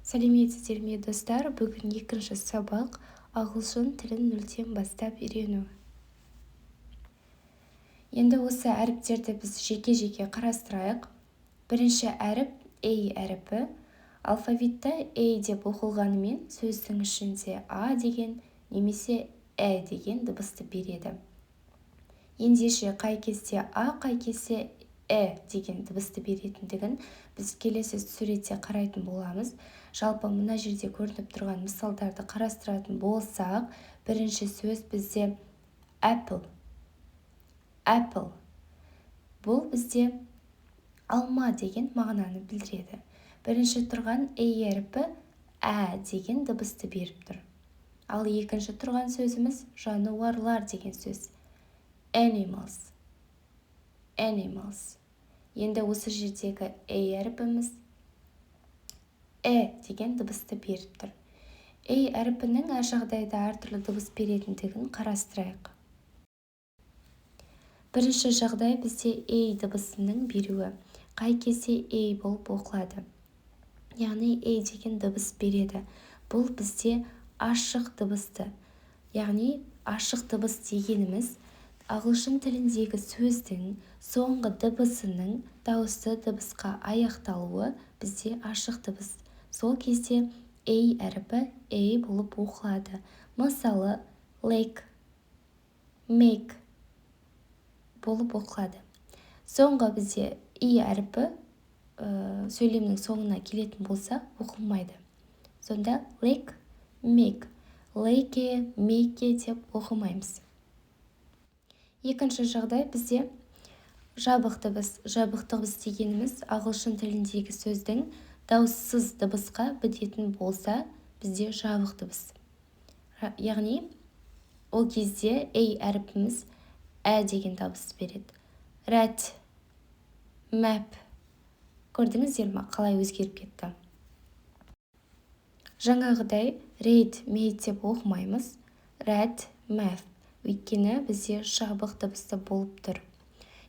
Сәлеметсіздер ме, достар! Бүгін екінші сабақ: ағылшын тілін нөлден бастап үйрену. Енді осы әріптерді біз жеке-жеке қарастырайық. Бірінші әріп – A әріпі. Алфавитта A деп оқылғанымен, сөздің ішінде А деген немесе Ә деген дыбысты береді. Ендеше, қай кезде А, қай кезде Ә деген дыбысты беретіндігін біз келесі суретте қарайтын боламыз. Жалпы, мына жерде көрініп тұрған мысалдарды қарастыратын болсақ, бірінші сөз бізде apple. Apple – бұл бізде алма деген мағынаны білдіреді. Бірінші тұрған A әрпі ә деген дыбысты беріп тұр. Ал екінші тұрған сөзіміз жануарлар деген сөз, animals. Animals. Енді осы жердегі A әрпіміз э деген дыбысты беріп тұр. A әрпінің әр жағдайда әртүрлі дыбыс беретіндігін қарастырайық. Бірінші жағдай – бізде A дыбысының беруі. Қай кезде A болып оқылады, яғни A деген дыбыс береді? Бұл бізде ашық дыбысты, яғни ашық дыбыс дегеніміз – ағылшын тіліндегі сөздің соңғы дыбысының дауысты дыбысқа аяқталуы бізде ашық дыбыс. Сол кезде A әрпі A болып оқылады. Мысалы, lake, make болып оқылады. Соңғы бізде и әрпі сөйлемнің соңына келетін болса, оқылмайды. Сонда lake, make, лейке, мейке деп оқымаймыз. Екінші жағдай бізде жабық дыбыс. Жабық дыбыс дегеніміз – ағылшын тіліндегі сөздің дауыссыз дыбысқа бітетін болса, бізде жабық дыбыс, яғни ол кезде A әрпіміз ә деген дыбыс береді. Rat, map. Көрдіңіздер ма, қалай өзгеріп кетті? Жаңағыдай рейд, мейд деп оқымаймыз, rat, map, өйткені бізде жабық дыбысты болып тұр.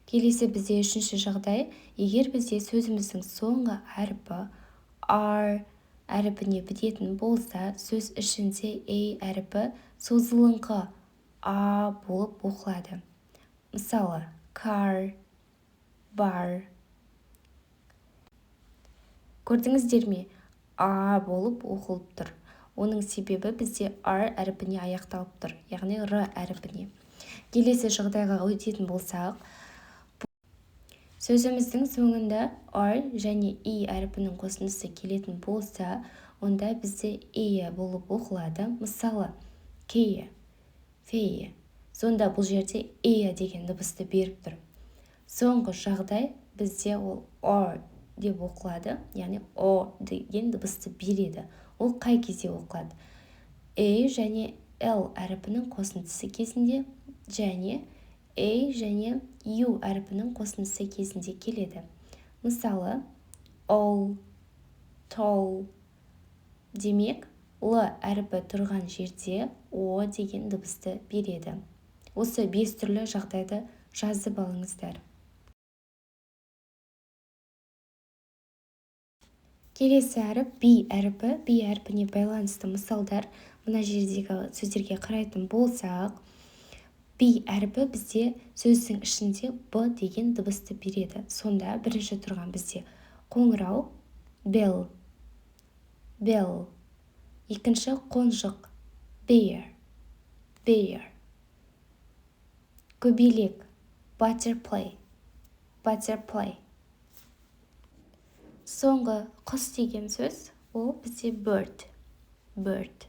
Келесі бізде үшінші жағдай: егер бізде сөзіміздің соңғы әрпі r әрпіне бітетін болса, сөз ішінде a әрпі созылыңқы а болып оқылады. Мысалы, car, bar. Көрдіңіздер ме, а болып оқылып тұр. Оның себебі бізде r әрпіне аяқталып тұр, яғни р әрпіне. Келесі жағдайға өтетін болсақ, сөзіміздің соңында r және e әрпінің қосындысы келетін болса, онда бізде е болып оқылады. Мысалы, care, fair. Сонда бұл жерде е деген дыбысты беріп тұр. Соңғы жағдай бізде ол or деп оқылады, яғни о деген дыбысты береді. Ол қай кезде оқылады? A және L әрпінің қосындысы кезінде және A және U әрпінің қосындысы кезінде келеді. Мысалы, all, tall. Демек, Л әрпі тұрған жерде О деген дыбысты береді. Осы бес түрлі жағдайды жазып алыңыздар. Келесі әріп – B әрпі. B әрпіне байланысты мысалдар. Мына жердегі сөздерге қарайтын болсақ, B әрпі бізде сөздің ішінде Б деген дыбысты береді. Сонда бірінші тұрған бізде қоңырау, bell, bell. Екінші қонжық, bear, bear. Көбелек, butterfly, butterfly. Соңғы құс деген сөз, ол бізде bird, bird.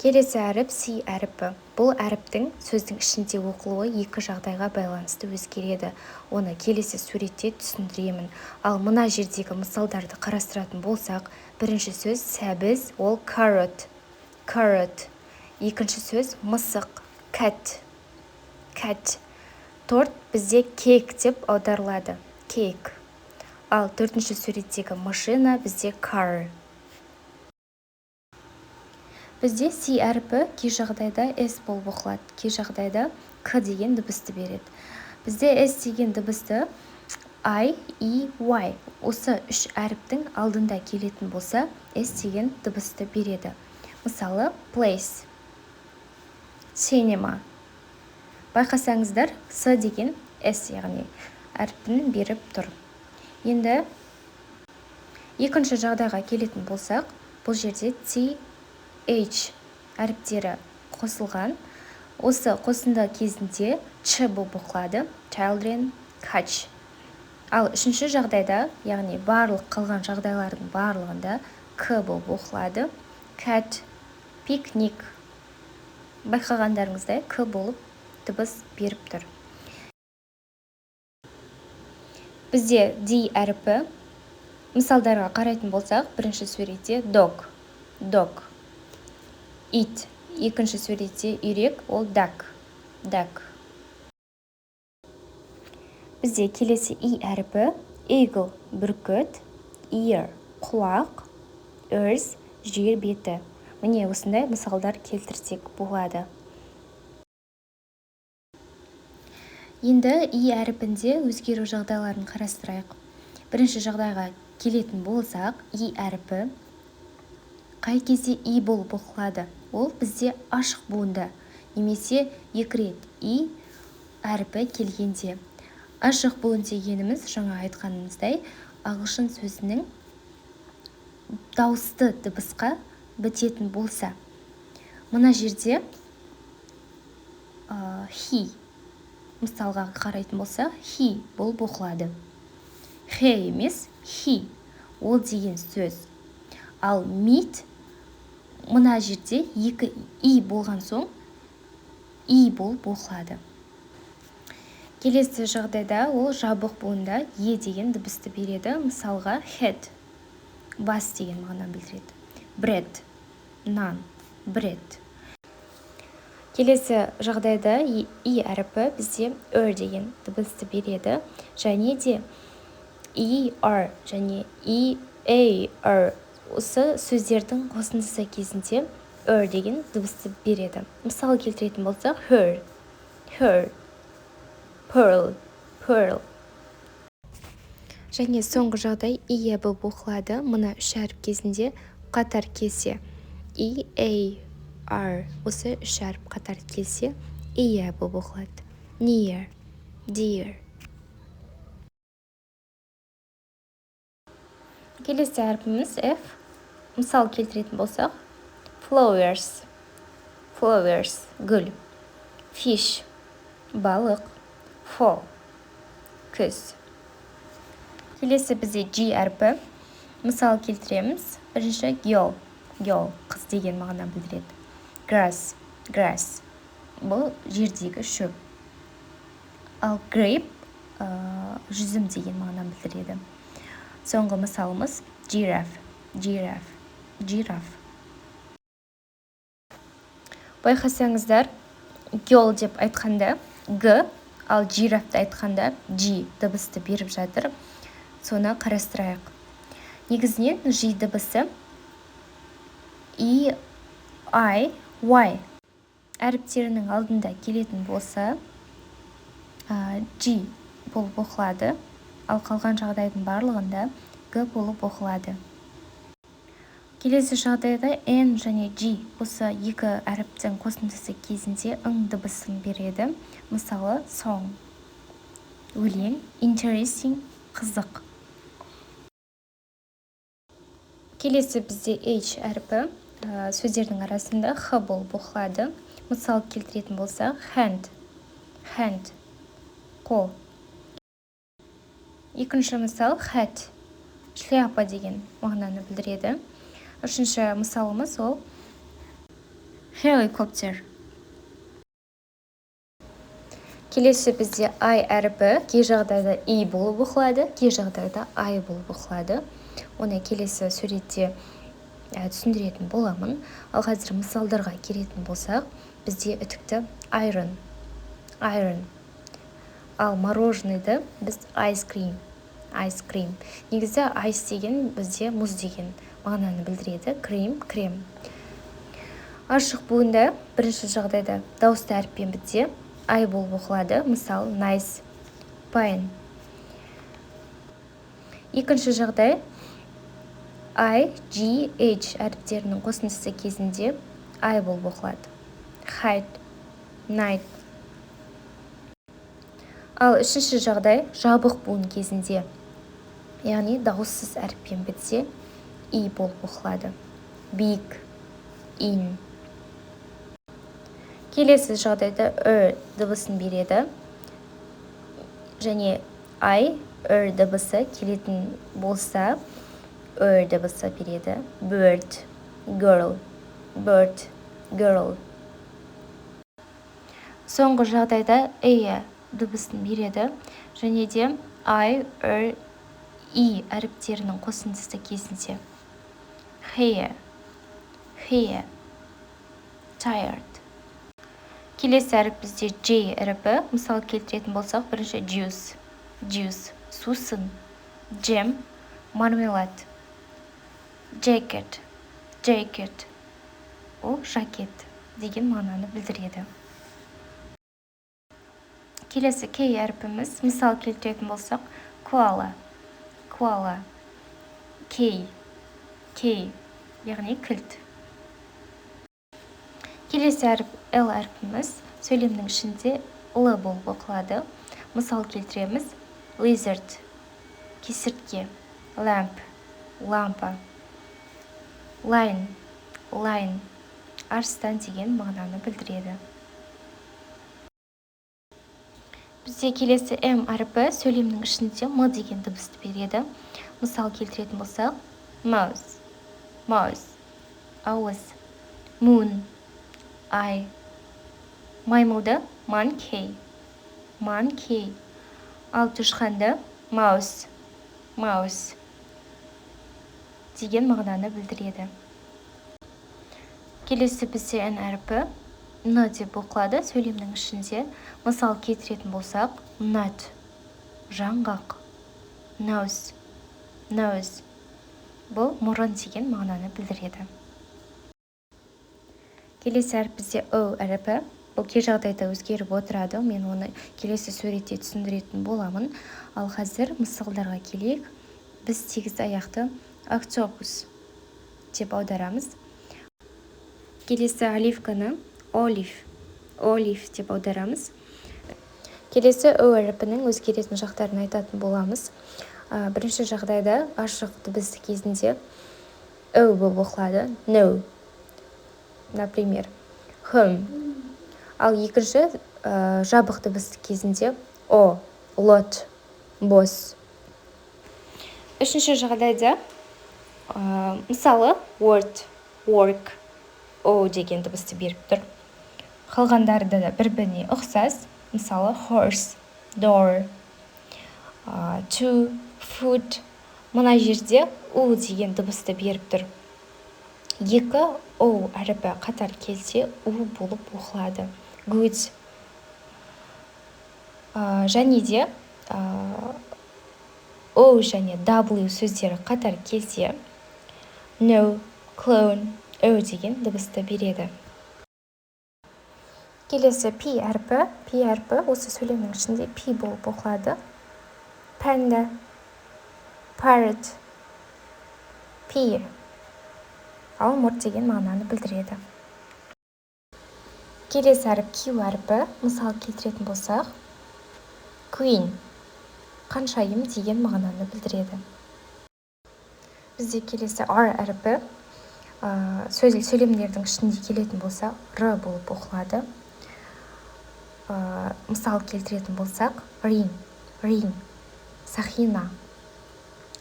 Келесі әріп – C әріпі. Бұл әріптің сөздің ішінде оқылуы екі жағдайға байланысты өзгереді. Оны келесі суретте түсіндіремін. Ал мына жердегі мысалдарды қарастыратын болсақ, бірінші сөз сәбіз, ол carrot, carrot. Екінші сөз мысық, cat, cat. Торт бізде cake деп аударылады, cake. Ал төртінші суреттегі машина бізде car. Бізде C әрпі кей жағдайда S болып оқылады, кей жағдайда К деген дыбысты береді. Бізде S деген дыбысты I, E, Y осы үш әріптің алдында келетін болса, S деген дыбысты береді. Мысалы, place, cinema. Байқасаңыздар, S деген S, яғни әрпін беріп тұр. Енді екінші жағдайға келетін болсақ, бұл жерде T, H әріптері қосылған. Осы қосынды кезінде Ч болып оқылады. Children, catch. Ал үшінші жағдайда, яғни барлық қалған жағдайлардың барлығында К болып оқылады. Cat, picnic. Байқағандарыңыздай, К болып дыбыс беріп тұр. Бізде D әрпі. Мысалдарға қарайтын болсақ, бірінші суретте dog, dog, it. Екінші суретте үйрек, ол duck, duck. Бізде келесі И әрпі. Eagle, бүркіт, ear, құлақ, earth, жер беті. Міне, осындай мысалдар келтірсек болады. Енді И әрпінде өзгеру жағдайларын қарастырайық. Бірінші жағдайға келетін болсақ, И әрпі қай кезде И болып оқылады? Ол бізде ашық буында немесе екі рет И әрпі келгенде. Ашық буын дегеніміз, жаңа айтқанымыздай, ағылшын сөзінің дауысты дыбысқа бітетін болса. Мына жерде he мысалға қарайтын болсақ, he болып оқылады. He емес, he ол деген сөз. Ал meet мына жерде екі и болған соң и болып оқылады. Келесі жағдайда ол жабық буында е деген дыбысты береді. Мысалға, head, бас деген мағынаны білдіреді. Bread, нан, bread. Келесі жағдайда и әрпі бізде р деген дыбысты береді. Және де и, r және и, a, r осы сөздердің қосындысы кезінде р деген дыбысты береді. Мысал келтіретін болсақ, her, her, pearl, pearl. Және соңғы жағдай и болып оқылады. Мына үш әріп кезінде қатар келсе, и, a, r осы үш әріп қатар келсе, и болып оқылады. Near, dear. Келесі әрпіміз F. Мысал келтіретін болсақ, flowers, flowers, гүл, fish, балық, fall, күз. Келесі бізде G әрпі. Мысал келтіреміз. Бірінші girl, girl, қыз деген мағына білдіреді. Grass, grass, бұл жердегі шөп. Ал grape жүзім деген мағына білдіреді. Соңғы мысалымыз giraffe, giraffe, жираф. Байқасаңыздар, girl деп айтқанда Г, ал жирафты айтқанда G дыбысты беріп жатыр. Соны қарастырайық. Негізінен G дыбысы E, I, Y әріптерінің алдында келетін болса, G болып оқылады, ал қалған жағдайдың барлығында Г болып оқылады. Келесі жағдайда N және G осы екі әріптің қосындысы кезінде ң дыбысын береді. Мысалы, song, өлең, interesting, қызық. Келесі бізде H әрпі сөздердің арасында Х болып оқылады. Мысал келтіретін болсақ, hand, hand, қол. Екінші мысал hat, шляпа деген мағынаны білдіреді. Үшінші мысалымыз ол helicopter. Келесі бізде I әрпі кей жағдайда И болып оқылады, кей жағдайда I болып оқылады. Оны келесі суретте түсіндіретін боламын. Ал қазір мысалдарға келетін болсақ, бізде үтікті iron, iron. Ал мороженыйды біз ice cream, ice cream. Негізі ice деген бізде мұз деген мағынаны білдіреді. Cream, крем. Ашық буында бірінші жағдайда дауысты әріппен бітсе, I болып оқылады. Мысал, nice, pine. Екінші жағдай: I, G, H әріптерінің қосындысы кезінде I болып оқылады: height, night. Ал үшінші жағдай: жабық буын кезінде, яғни дауыссыз әріппен бітсе, и болып оқылады: big, in. Келесі жағдайда ү дыбысын береді және I, R дыбысы келетін болса, ү дыбысы береді: bird, girl, bird, girl. Соңғы жағдайда э дыбысын береді және де I, R, E әріптерінің қосындысы кезінде: hair, hair, tired. Келесі әріп бізде J әріпі. Мысал келтіретін болсақ, бірінші juice, juice, сусын, jam, мармелад, jacket, jacket, ол жакет деген мағынаны білдіреді. Келесі K әрпіміз. Мысал келтіретін болсақ, koala, koala, key, key, яғни кілт. Келесі әріп L әрпіміз. Сөйлемнің ішінде Л болып оқылады. Мысал келтіреміз: lizard, кесіртке, lamp, лампа, lion, lion, арыстан деген мағынаны білдіреді. Бізде келесі М әрпі сөйлемнің ішінде М деген дыбысты береді. Мысал келтіретін болсақ, mouth, mouth, ауыз, moon, ай, маймылды monkey, monkey, ал тышқанды mouse, mouse деген мағынаны білдіреді. Келесі бізде Н әрпі Н деп оқылады сөйлемнің ішінде. Мысал келтіретін болсақ, nut, жаңғақ, nose, nose, бұл мұрын деген мағынаны білдіреді. Келесі әріп бізде О әріпі. Бұл кей жағдайда өзгеріп отырады, мен оны келесі суретте түсіндіретін боламын. Ал қазір мысалдарға келейік. Біз сегіз аяқты octopus деп аударамыз. Келесі оливканы olive, olive деп аударамыз. Келесі О әрпінің өзгеретін жақтарын айтатын боламыз. Бірінші жағдайда ашық дыбыс кезінде О болып оқылады: no, например, home. Ал екінші жабық дыбыс кезінде О: lot, boss. Үшінші жағдайда, мысалы, word, work, О деген дыбысты беріп тұр. Қалғандары да бір біріне ұқсас, мысалы, horse, door, to, foot. Мына жерде У деген дыбысты беріп тұр. Екі О әріпі қатар келсе, У болып оқылады: good. Және де О және W сөздері қатар келсе, no, clone, О деген дыбысты береді. Келесі P әрпі. P әрпі осы сөйлемнің ішінде P болып оқылады: panda, parrot, pear, алмұрт деген мағынаны білдіреді. Келесі әріп Q әрпі. Мысал келтіретін болсақ, queen, қаншайым деген мағынаны білдіреді. Бізде келесі R әрпі сөз сөйлемдердің ішінде келетін болса, Р болып оқылады. Мысал келтіретін болсақ, ring, ring, сақина,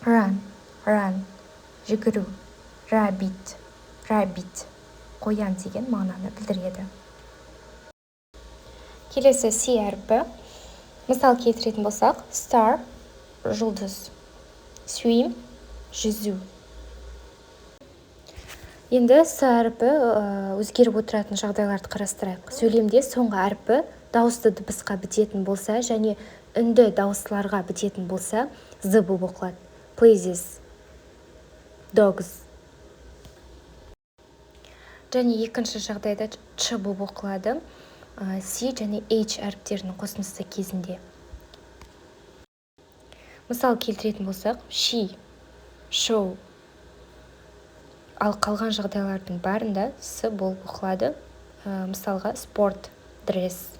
run, run, жүгіру, rabbit, rabbit, қоян деген мағынаны білдіреді. Келесі C әрпі. Мысал келтіретін болсақ, star, жұлдыз, swim, жүзу. Енді С әрпі өзгеріп отыратын жағдайларды қарастырайық. Сөйлемде соңғы әрпі дауысты дыбысқа бітетін болса және үнді дауыстыларға бітетін болса, з болып оқылады: pleases, dogs. Және екінші жағдайда ч болып оқылады, C және H әріптерінің қосындысы кезінде. Мысал келтіретін болсақ: she, show. Ал қалған жағдайлардың барында с болып оқылады. Мысалға, sport, dress.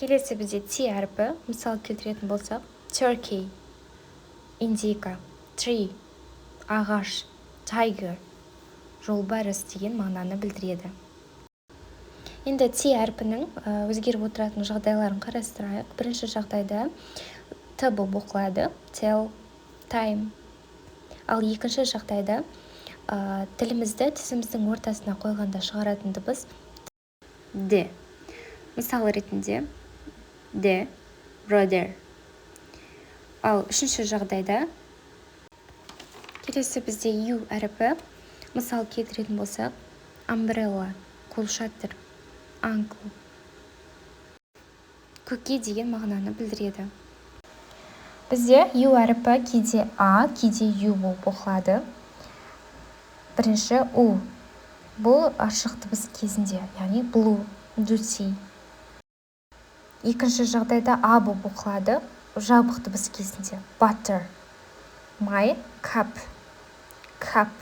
Келесі бізде T әрпі. Мысал келтіретін болсақ: turkey, индейка, tree, ағаш, tiger, жолбарыс деген мағынаны білдіреді. Енді T әрпінің өзгеріп отыратын жағдайларын қарастырайық. Бірінші жағдайда т болып оқылады: tell, time. Ал екінші жағдайда тілімізді тісіміздің ортасына қойғанда шығаратын дыбыс д. Мысал ретінде: the, brother. Ал үшінші жағдайда. Келесі бізде U әрпі. Мысал келтіретін болсақ: umbrella, қолшатыр, uncle, көке деген мағынаны білдіреді. Бізде U әрпі кейде а, кейде ю болып оқылады. Бірінші у, бұл ашық дыбыс кезінде, яғни blue, duty. Екінші жағдайда а болып оқылады, жабық дыбыс кезінде: butter, май, cup, cup.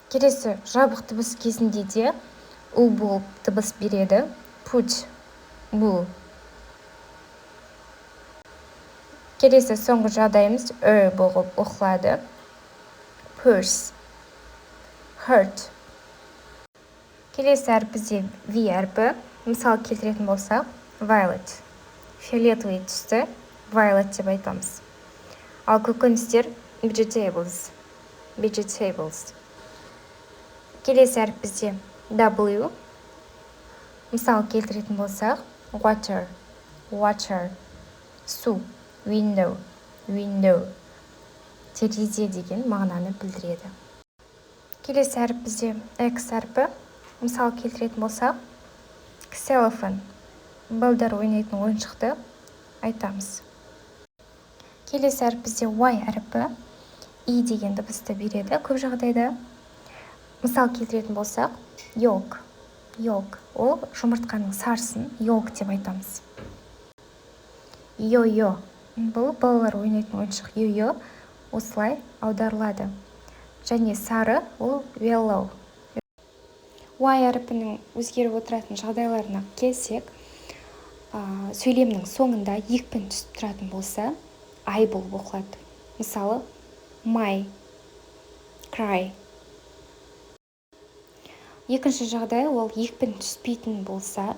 Келесі жабық дыбыс кезінде де у болып дыбыс береді: put, bull. Келесі, соңғы жағдайымыз ү болып оқылады: purse, hurt. Келесі әріп бізде V әрпі. Мысал келтіретін болсақ: violet, фиолетовый түсті violet деп айтамыз. Ал көкөністер vegetables, vegetables. Келесі әріп бізде W. Мысал келтіретін болсақ: water, water, су, window, window, терезе деген мағынаны білдіреді. Келесі әріп бізде X әрпі. Мысал келтіретін болсақ: xylophone, балдар ойнайтын ойыншықты айтамыз. Келесі әріп бізде Y әрпі. И деген дыбысты береді көп жағдайда. Мысал келтіретін болсақ: yolk, yolk, ол жұмыртқаның сарысын yolk деп айтамыз. Йо-йо, бұл балалар ойнайтын ойыншық, йо-йо осылай аударылады. Және сары ол yellow. Y әрпінің өзгеріп отыратын жағдайларына келсек, сөйлемнің соңында екпін түсіп тұратын болса, ай болып оқылады. Мысалы, my, cry. Екінші жағдай, ол екпін түспейтін болса,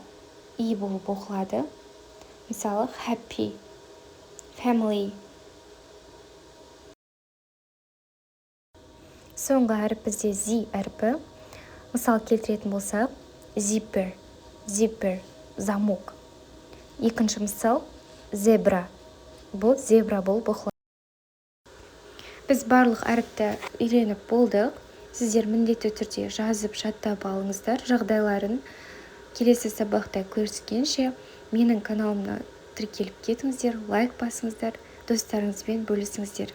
и болып оқылады. Мысалы, happy, family. Соңғы әріп бізде Z әрпі. Мысал келтіретін болсақ: zipper, zipper, замок. Екінші мысал: zebra, бұл зебра болып оқылады. Біз барлық әріпті үйреніп болдық. Сіздер міндетті түрде жазып, жаттап алыңыздар жағдайларын. Келесі сабақта көріскенше! Менің каналыма тіркеліп кетіңіздер, лайк басыңыздар, достарыңызбен бөлісіңіздер.